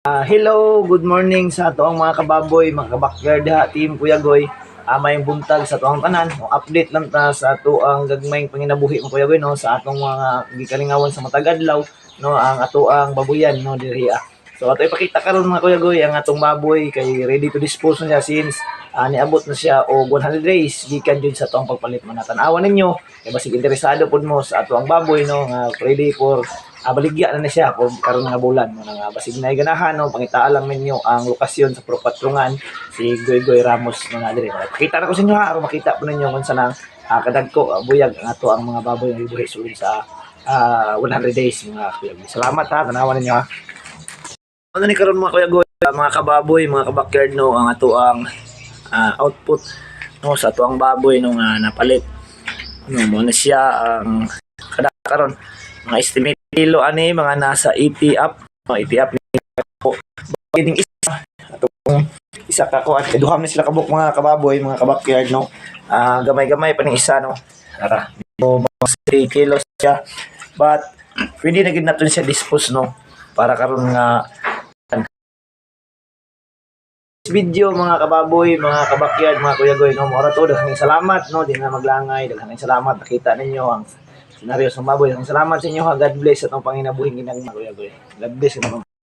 Hello, good morning sa atoang mga kababoy, mga kabakyard ha, Team Kuya Goy. Maayong buntag sa atoang tanan. No, update lang ta sa atoang gagmayng panginabuhi, mga Kuya Goy, no, sa atong mga gikalingawan sa matag adlaw, no, ang atoang babuyan, no, diri ah. So ato ipakita karon, mga Kuya Goy, ang atong baboy kay ready to dispose na siya since niabot na siya og 100 days gikan jud sa atoang pagpalit man. Tan-awan ninyo kay basig interesado pud mo sa atoang baboy, no, nga ready for baligya na na siya kung karon nga bulan mo nga basig na ganahan, no, pangitaa lang ninyo ang lokasyon sa Purok Patrungan, si Goy Goy Ramos, no, na diri. Pakita na ko sa inyo ha, aron makita po ninyo kung sa nang kadagko buyag ang ato ang mga baboy nga gibuhi sulod sa 100 days, mga kuya Goy. Salamat ha, tanawan ninyo ha. Ano ni karon, mga Kuya Goy, mga kababoy, mga kabakyard, no, ang ato ang output, no, sa ato ang baboy, no, nga napalit. Ano mo na siya ang kada karon, mga estimate kilo ani mga nasa 80 up, no, 80 up ni ko kining isa atong isa ka ko at duha man sila kabuk, mga kababoy, mga kabakyard, no. Gamay-gamay pa ning isa, no. Tara, so, mga 3 kilos siya, but pwede na gid naton siya dispose, no, para karon nga video, mga kababoy, mga kabakyard, mga Kuya Goy, no, mora to, daghang salamat, no, di na maglangay, daghang salamat, nakita ninyo ang senaryo sa baboy. Daghang salamat sa inyo, ha. God bless sa atong panginabuhing ginang, mga Kuya Goy. God bless sa atong